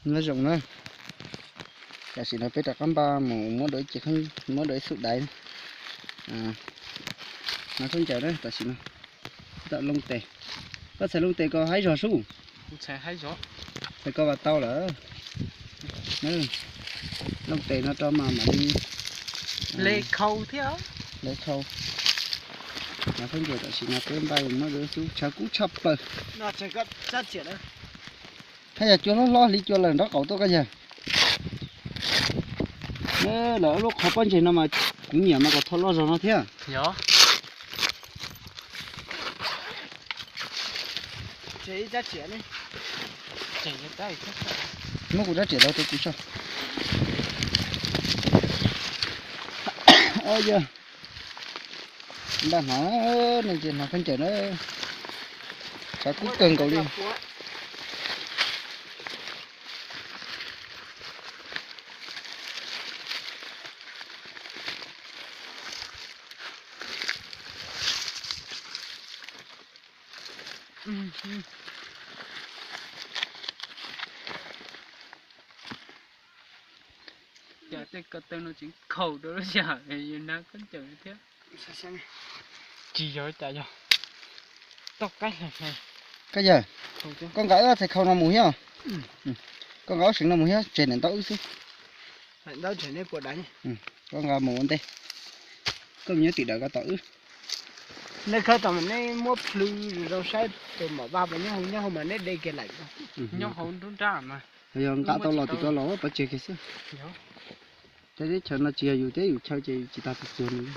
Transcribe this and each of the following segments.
Nyob zoo na, tam sim no peb rov qab npaj mus muab dua ib ce, muab dua ib xub daiv. Hnav khaub ncaws na, tam sim no tawm loo tes. Koj txhais loo tes ko haib zog sub. Txhais koj vas tau lawm. Loo tes no rau mas mam li le khau thiab. Le khau. Hnav khaub ncaws tam sim no peb npaj mus muab dua ib xub, tshav kub tshaj plaws. Haj yam cua hlob hlob hliv cua lawm nraub qaum tuaj koj yawg. Lawv lub qhov pob ntseg no mas kuv nyiam mas kom tho loj zog no thiab. Muab kuv rab riam los rau kuv soj. Yog npaj hnav, nej ntsia hnav khaub ncaws na, tshav kub kawg nkaus li. Cas tej ko taw no tseem khaus rau lub sij hawm yus hnav khaub ncaws thiab. Tsis yog cas yog toj qaib hlais hlais. Koj yawg, koj nqa wb txhais khau no mus thiab. Koj nqa wb seev no mus thiab, tseg niam ntaub wb xwb. Koj nqa mus ua ntej, koj mus nyob tim dawm ko tos wb. Nej khawb tau mas nej muab plhws rau saib tus mom vaj nyob hauv, nyob hauv mas neb de kiag lawm. Nyob hauv nruab nrab mas. Yog nqa tau los tim ko los pov tseg kiag xwb. Tej teb chaws no tsis yog yus teb yus chaw ces tsis tas txuag nws li.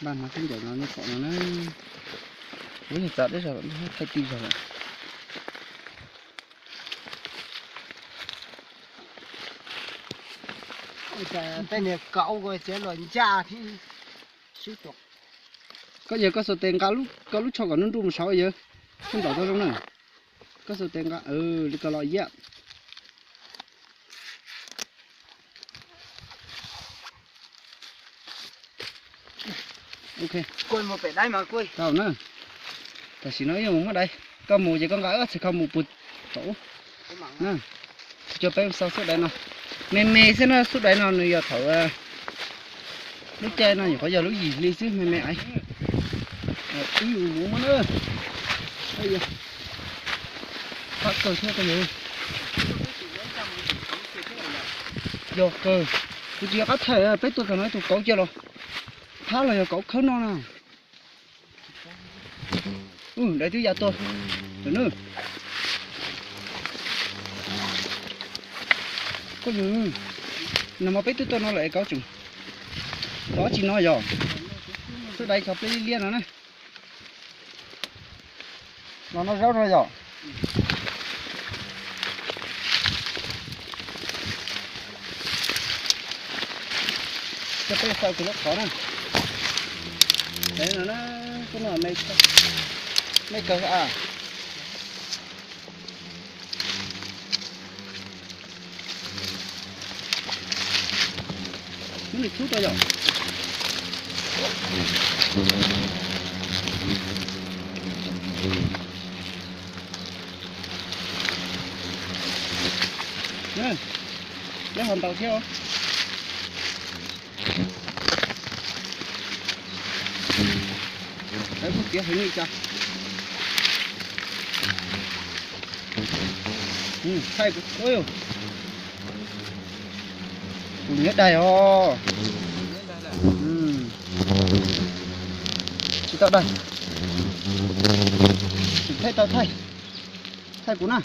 Npaj hnav khaub ncaws no nej pom no na. Ub, yog txav deb zog lawm, thaij tij zog lawm. Tej niag kauv ko txiav los ncaj thiab. Koj yawg, koj xuas tes nqa koj lub tsho kom nruj nruj mus saud yawg. Koj ntaus tau zoo na. Koj xuas tes nqa li ko los yam. Ok, tau na. Tam sim no wb yuav mus muab daiv, koj mus ces koj nqa wb txhais khau mus puag tom ub. Tsis tso peb xau xub daiv no, me me xwb na, xub daiv no nws yog thaum lub caij no nyuam qhuav yog lub yim hli xwb, me me aiv. Wb yuav mus muab na. Qab kawg thiab koj yawg. Yog kawg, kuv tsis yog qab thaij, peb tuaj txog no ib tug kauv cia los, phab los yog kauv khawb no na. Dais twb ya tuaj lawm na. Koj yawg, nag hmo peb twb tuaj no lawm es kauv tseem los tsis no yog. Xub daiv cov pleb liab liab no na. Los no zaub no yom. Coj peb xaws kiag lub qhov na. Peb no na, kub no me kawg a. Muab nws txhub rau yom. Peb ho ntaus thiab os. Peb kuj tiav heev li cas. Thaij kuv, tus nyob dais os. Tsis tau dais. Tsis thaij tau thaij. Thaij kuv na.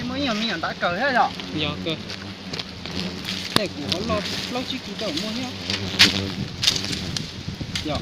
Muaj ib nyuag me nyuam ntav kawg thiab yom? Yog kawg. Tej kuv ho loj plaub tsib kis tau muaj thiab. Yog.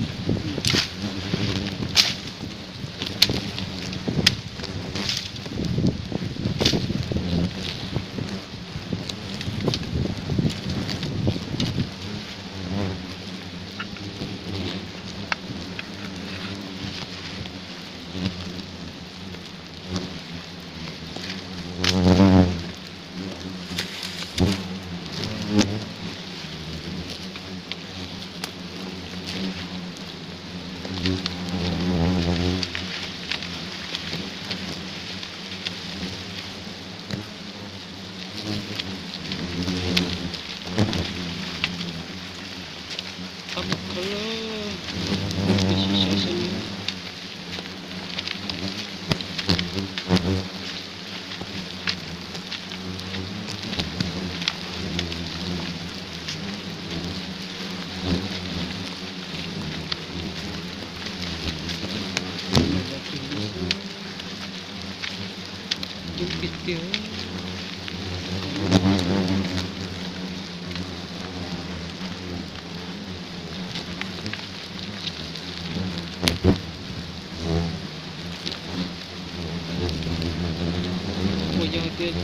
Ua yog tias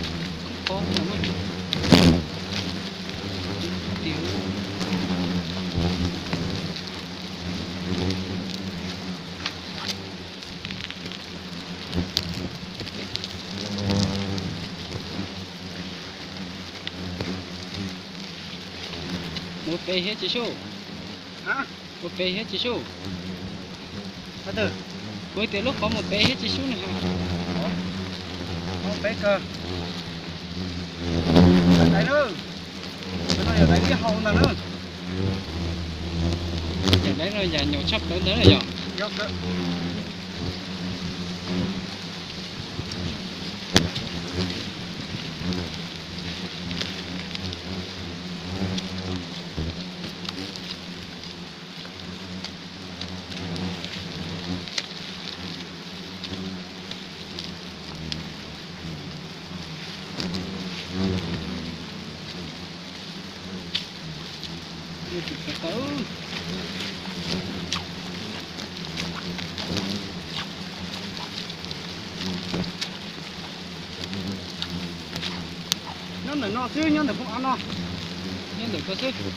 kub pob no na. Tias mus pem thiab tsis sub. Mus pem thiab tsis sub. Kuv tias lub qhov mus pem thiab tsis sub na. Mus pem kawg. Dais na, no yog dais ib hau ntag na. Yog dais no yam nyuam tshaj plaws ntag na yog. Nyob ntawm no xwb, nyob ntawm phoo av no. Nyob ntawm ko xwb.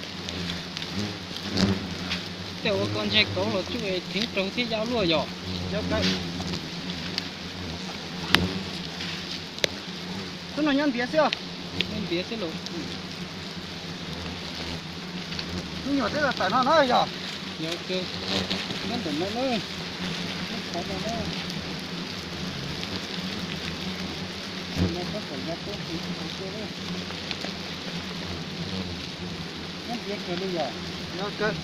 Tej ua ko ntshe kauv los tsuj es theev raug thiab yau luaj yom. Xub no nyob ntiav xwb. Nyob ntiav xwb los. Me nyuam twb tawm no na yog. Yog kawg. Nyob ntawm no na. Nyob qhov no na. No tab tom ya tuaj tiv qhov tuaj na. Nyob ntiav kawg li yog. Yog kawg.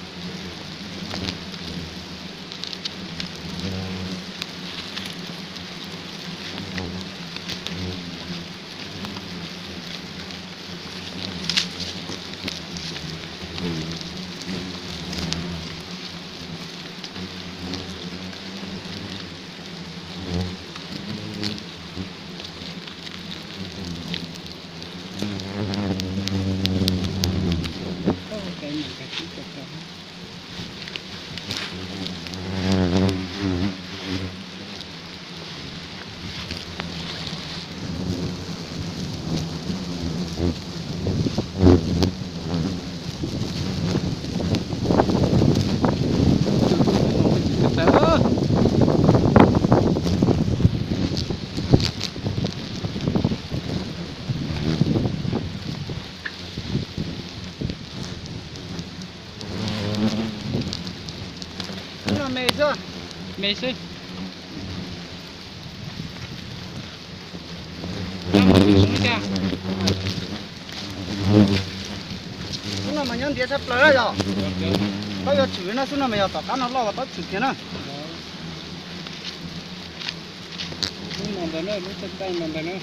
Xub no me xwb. Me xwb. Xub no mas nyob ntiav tshaj plaws yog. Tau yuav tshwm no, xub no mas yog tom qab no loj uas tau tshwm kiag na. Lub no ntawd na, lub txaj txaj no ntawd na.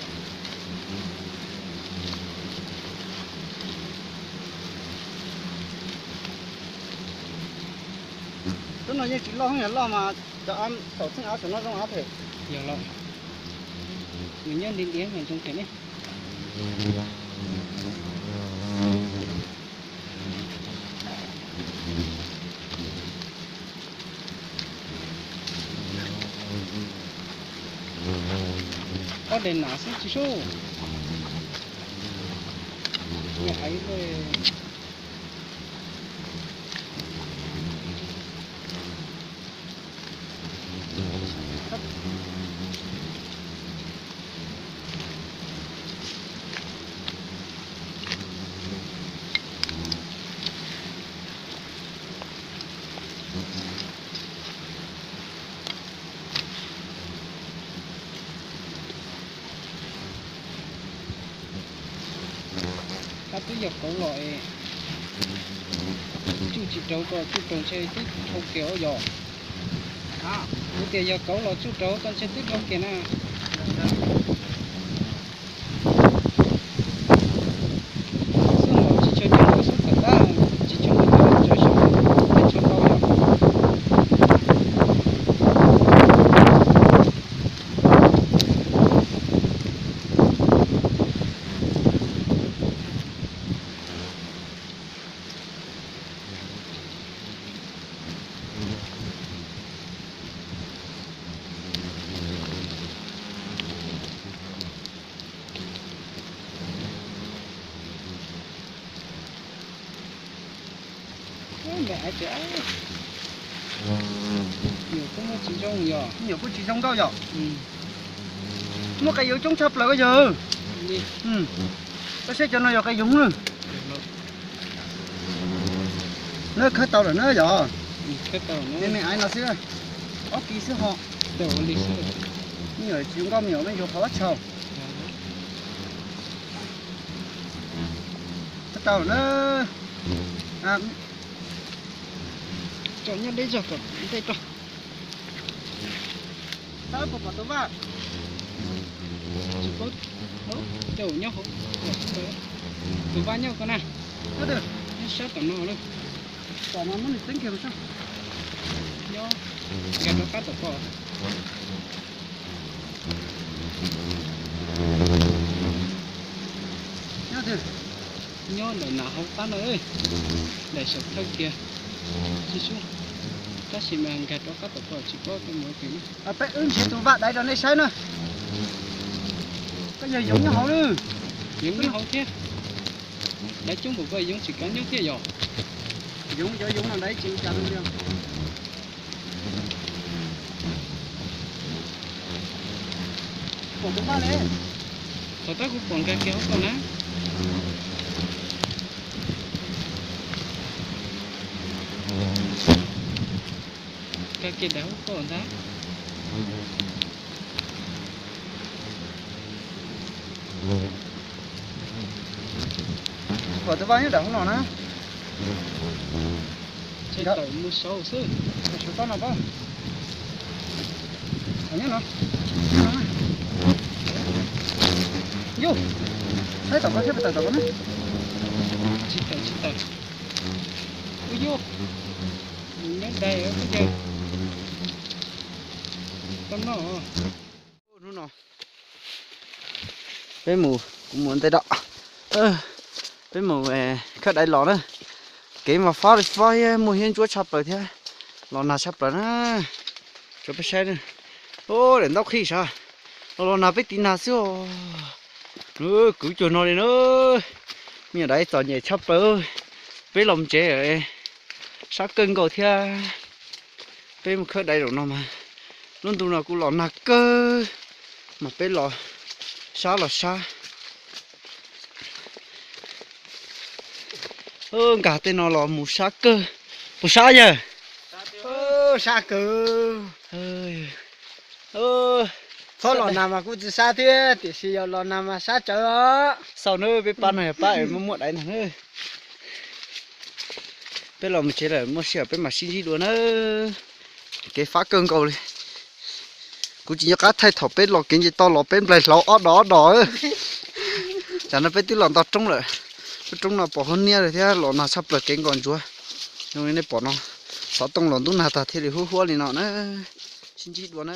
Xub no yeej tsis loj, yog loj mas cov av saum txheej av saum no zoo av phem. Yog lawm. Nws nyob ntiav ntiav mas zoo kawg ne. Ob daim nam xwb tsis sub. Yog aiv lawm. Tab twb yog kauv los es tsuj tsis raug, koj tsuj raug ntshe twb dhau kiag os yog. Kuv tias yog kauv los tsuj raug koj ntshe twb dhau kiag na. Xub los tsis tshua coob, xub tom qab tsis tshua muaj cov tsaws saum teb tshav tau yog. Ub, me aiv tias, nyuam kuj muaj tsis zoo yog. Nyuam kuj tsis zoo nkauj yog. Muaj qe yoov coob tshaj plaws yog. Koj saib cov no yog qe yoov na. Nab khawb tau lawm na yog. Me me aiv no xwb, ob kis xwb ho. Me nyuam tsis zoo nkauj, me nyuam me ntsuag qhov vaj tshau. Khawb tau lawm na. Tso nyob deb zog kom ntej rau. Sab puas pom tus vaj? Tsis paub. Tus nyob hauv, tus vaj nyob ko na. Nyob sab tom no lawm. Tom no muab nws txeeb kiag mus sab. Nyob nkag rov qab tom ko. Nyob twg? Nyob daim nas hauv qab no, daim saum thawj kiag. Tsis sub, tab sis mas nkag rov qab tom ko tsis paub tej mus twg. Peb wb nrhiav tus vaj daiv rau nej saib na. Koj yog yoov nyob hauv lawm. Yoov nyob hauv thiab. Daiv coob npaum ko yoov tsis kav nyob thiab yog. Yoov cov yoov no daiv tsis ua cas li. Pom tus vaj li. Thaum tab kuv pom nkag kiag hauv ko na. Nkag kiag daim hauv ko ntag. Pom tus vaj nyob daim hauv no na. Tawm mus saud xwb. Saud toj no pob. Nyob no. Yus, saib tom ko thiab, peb tawm tom ko na. Tsis tawm, tsis tawm. Ub yus, nyob dai ub yus. Tau noj. Hnub no peb mus, kuv mus ntej dom. Peb mus khawb daiv los na. Kev mas fab li fab thiab muaj hiab ntsuab tshaj plaws thiab. Los nag tshaj plaws na. Tso peb saib na. Ub, daim ntaub qhib sav. Los los nag peb tiv nag xwb os. Kwv cuag no li na. Me nyuam daiv txom nyem tshaj plaws. Peb los tsev sab kawg nkaus thiab. Peb mus khawb daiv zaum no mas lub ntu no kuj los nag kawg, mas peb los sab los sab. Nkag tej no los mus sab kawg. Puas sab yawg? Sab kawg. Txhob los nag mas kuj tsis sab thiab, tiam sis yog los nag mas sab tsawv os. Xaus nawb, peb pab no yog pab es muaj muaj daiv ntag nawb. Peb los mus tsev lawm, muaj sij hawm peb mam sib ntsib dua nawb. Kev fab kawg nkaus li. Kuv tsis nco qab thaij thaum peb los kev nce toj los peb nplaig hlauv ob dos ob dos. Tsam no peb twb los nto roob lawm. Lub roob no pos huab niab li thiab los nag tshaj plaws kev nkos ntsuav. Zoo li nej pom no, xov tooj los ntub nag tag thiaj li huab huab li no na. Sib ntsib dua na.